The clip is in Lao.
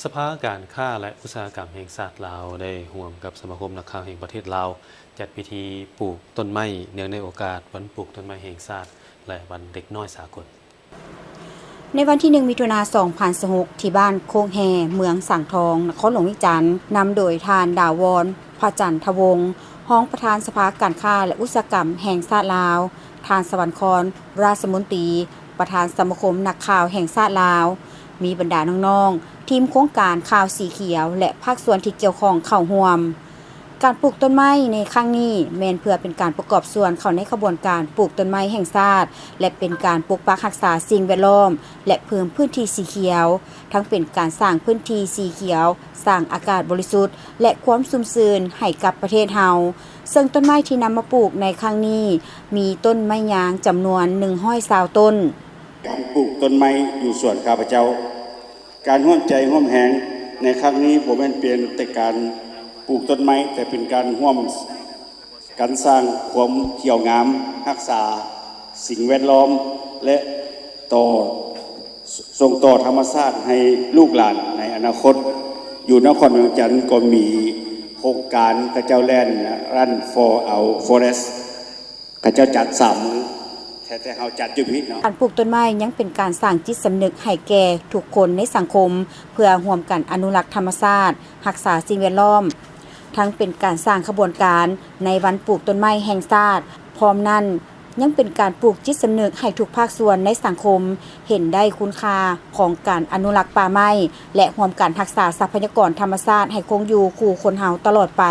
ສະພາການຄ້າ ແລະ ອຸດສາຫະກຳແຫ່ງຊາດລາວ ໄດ້ຮ່ວມກັບສະມາຄົມນັກຂ່າວແຫ່ງປະເທດລາວ ຈັດພິທີປູກຕົ້ນໄມ້ ເນື່ອງໃນໂອກາດວັນປູກຕົ້ນໄມ້ແຫ່ງຊາດ ແລະ ວັນເດັກນ້ອຍສາກົນ. ໃນວັນທີໜຶ່ງ ມິຖຸນາ ສອງພັນຊາວຫົກ ທີ່ບ້ານໂຄກແຮ່ ເມືອງສັງທອງ ນະຄອນຫຼວງວຽງຈັນ, ນຳໂດຍທ່ານ ດາວອນ ພະຈັນທະວົງ ຮອງປະທານສະພາການຄ້າ ແລະ ອຸດສາຫະກຳແຫ່ງຊາດລາວ, ທ່ານ ສະຫວັນຄອນ ຣາຊມົນຕີ ປະທານສະມາຄົມນັກຂ່າວແຫ່ງຊາດລາວ, ມີບັນດານ້ອງໆ ທີມໂຄງການຂ່າວສີຂຽວ ແລະ ພາກສ່ວນທີ່ກ່ຽວຂ້ອງເຂົ້າຮ່ວມ. ການປູກຕົ້ນໄມ້ໃນຄັ້ງນີ້ ແມ່ນເພື່ອເປັນການປະກອບສ່ວນເຂົ້າໃນຂະບວນການປູກຕົ້ນໄມ້ແຫ່ງຊາດ ແລະ ເປັນການປົກປັກຮັກສາສິ່ງແວດລ້ອມ ແລະ ເພີ່ມພື້ນທີ່ສີຂຽວ, ທັງເປັນການສ້າງພື້ນທີ່ສີຂຽວ, ສ້າງອາກາດບໍລິສຸດ ແລະ ຄວາມຊຸ່ມຊື່ນໃຫ້ກັບປະເທດເຮົາ. ເຊິ່ງຕົ້ນໄມ້ທີ່ນຳມາປູກໃນຄັ້ງນີ້ ມີຕົ້ນໄມ້ຍາງຈຳນວນໜຶ່ງຮ້ອຍຊາວຕົ້ນ. ການປູກຕົ້ນໄມ້ຢູ່ສວນຂ້າພະເຈົ້າ, ການຮ່ວມໃຈຮ່ວມແຮງໃນຄັ້ງນີ້ ບໍ່ແມ່ນເປັນແຕ່ການປູກຕົ້ນໄມ້, ແຕ່ເປັນການຮ່ວມກັນສ້າງຄວາມຂຽວງາມ, ຮັກສາສິ່ງແວດລ້ອມ ແລະ ຕໍ່ ສົ່ງຕໍ່ທຳມະຊາດໃຫ້ລູກຫຼານໃນອະນາຄົດ. ຢູ່ນະຄອນຫຼວງວຽງຈັນກໍມີໂຄງການເຂົາເຈົ້າແລ່ນ Run for Our Forest ເຂົາເຈົ້າຈັດສາມມື້, ແຕ່ ແຕ່ເຮົາຈັດຢູ່ພີ້ເນາະ. ການປູກຕົ້ນໄມ້ຍັງເປັນການສ້າງຈິດສຳນຶກໃຫ້ແກ່ທຸກຄົນໃນສັງຄົມ ເພື່ອຮ່ວມກັນອະນຸລັກທຳມະຊາດ, ຮັກສາສິ່ງແວດລ້ອມ, ທັງເປັນການສ້າງຂະບວນການໃນວັນປູກຕົ້ນໄມ້ແຫ່ງຊາດ. ພ້ອມນັ້ນ ຍັງເປັນການປູກຈິດສຳນຶກໃຫ້ທຸກພາກສ່ວນໃນສັງຄົມເຫັນໄດ້ຄຸນຄ່າຂອງການອະນຸລັກປ່າໄມ້ ແລະ ຮ່ວມກັນຮັກສາຊັບພະຍາກອນທຳມະຊາດໃຫ້ຄົງຢູ່ຄູ່ຄົນເຮົາຕະຫຼອດໄປ.